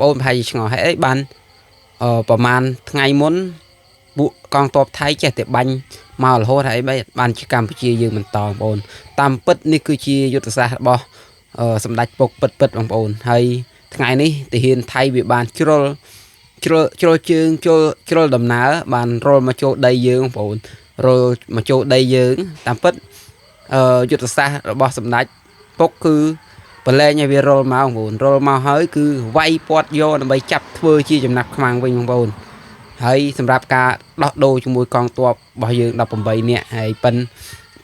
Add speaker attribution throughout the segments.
Speaker 1: បងប្រហែលជាឆ្ងល់ហេតុអីបានប្រហែលថ្ងៃមុនពួកកងទ័ពថៃចេះតែបាញ់មករហូតហើយបានជាកម្ពុជាយើងបន្តបងប្អូនតាមពិតនេះគឺជាយុទ្ធសាស្ត្ររបស់សម្ដេចពុកពិតពិតបងប្អូនហើយថ្ងៃនេះទាហានថៃវាបានជ្រុលជ្រុលជ្រុលជើងចូលជ្រុលដំណើរបានរុលមកចូលដីយើងបងប្អូនរុលមកចូលដីយើងតាមពិតយុទ្ធសាស្ត្ររបស់សម្ដេចពុកគឺប្រឡែងឲ្យវារុលមកបងប្អូនរុលមកហើយគឺវាយពាត់យកដើម្បីចាប់ធ្វើជាចំណាប់ខ្មាំងវិញបងប្អូនហើយសម្រាប់ការដោះដូរជាមួយកងទ័ពរបស់យើង18នាក់ហើយប៉ិន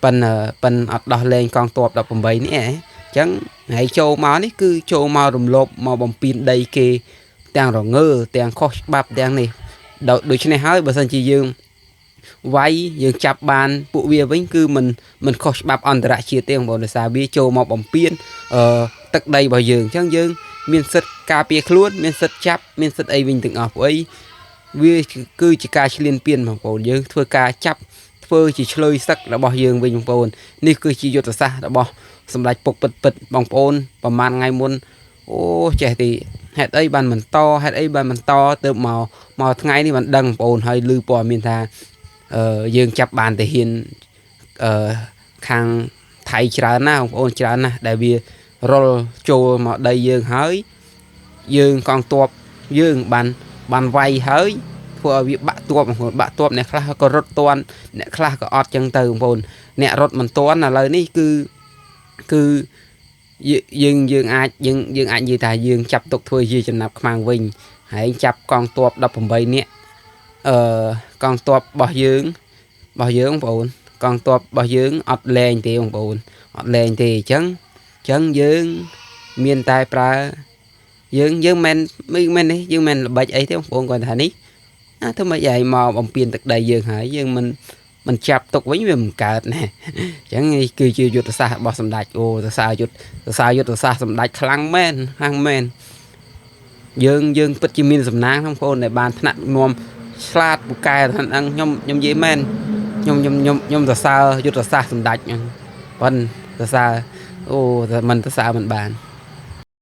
Speaker 1: ប៉ិនប៉ិនអត់ដោះលែងកងទ័ព18នាក់អញ្ចឹងហើយចូលមកនេះគឺចូលមករំលោភមកបំពេញដីគេទាំងរងើទាំងខុសច្បាប់ទាំងនេះដូច្នេះហើយបើសិនជាយើងវាយយើងចាប់បានពួកវាវិញគឺមិនខុសច្បាប់អន្តរជាតិទេបងប្អូនដោយសារវាចូលមកបំពេញទឹកដីរបស់យើងអញ្ចឹងយើងមានសិទ្ធិការពារខ្លួនមានសិទ្ធិចាប់មានសិទ្ធិអីវិញទាំងអស់ព្រោះអីវាគឺជាការឈ្លានពានបងប្អូនយើងធ្វើការចាប់ធ្វើជាឆ្លើយសឹករបស់យើងវិញបងប្អូននេះគឺជាយុទ្ធសាស្ត្ររបស់សម្ដេចពុកពិតពិតបងប្អូនប្រហែលថ្ងៃមុនអូចេះទីហេតុអីបានបន្តហេតុអីបានបន្តទៅមកថ្ងៃនេះបានដឹងបងប្អូនហើយឮព័ត៌មានថាយើងចាប់បានទាហានខាងថៃច្រើនណាស់បងប្អូនច្រើនណាស់ដែលវារុលចូលមកដីយើងហើយយើងកងទ័ពយើងបានវាយហើយធ្វើឲ្យវាបាក់ទ័ពបងប្អូនបាក់ទ័ពអ្នកខ្លះក៏រត់ទាន់អ្នកខ្លះក៏អត់ចឹងទៅបងប្អូនអ្នករត់មិនទាន់ឥឡូវនេះគឺគឺយើងយើងអាចយើងយើងអាចនិយាយថាយើងចាប់ទុកធ្វើជាចំណាប់ខ្មាំងវិញហើយចាប់កងទ័ព18នាក់កងទ័ពរបស់យើងបងប្អូនកងទ័ពរបស់យើងអត់លែងទេបងប្អូនអត់លែងទេអញ្ចឹងយើងមានតែប្រើយើងមិនមែននេះយើងមិនល្បិចអីទេបងប្អូនគាត់ថានេះអាធ្វើម៉េចឲ្យមកបំពេញទឹកដីយើងហើយយើងមិនចាប់ទុកវិញវាមិនកើតណាអញ្ចឹងនេះគឺជាយុទ្ធសាស្ត្ររបស់សម្ដេចអូសរសើរយុទ្ធសរសើរយុទ្ធសាស្ត្រសម្ដេចខ្លាំងមែនខ្លាំងមែនយើងពិតជាមានសំណាងបងប្អូនដែលបានថ្នាក់នាំឆ្លាតពូកែហ្នឹងខ្ញុំនិយាយមែនខ្ញុំខ្ញុំខ្ញុំខ្ញុំសរសើរយុទ្ធសាស្ត្រសម្ដេចហ្នឹងប៉ុនសរសើរអូតែមិនសរសើរមិនបាន។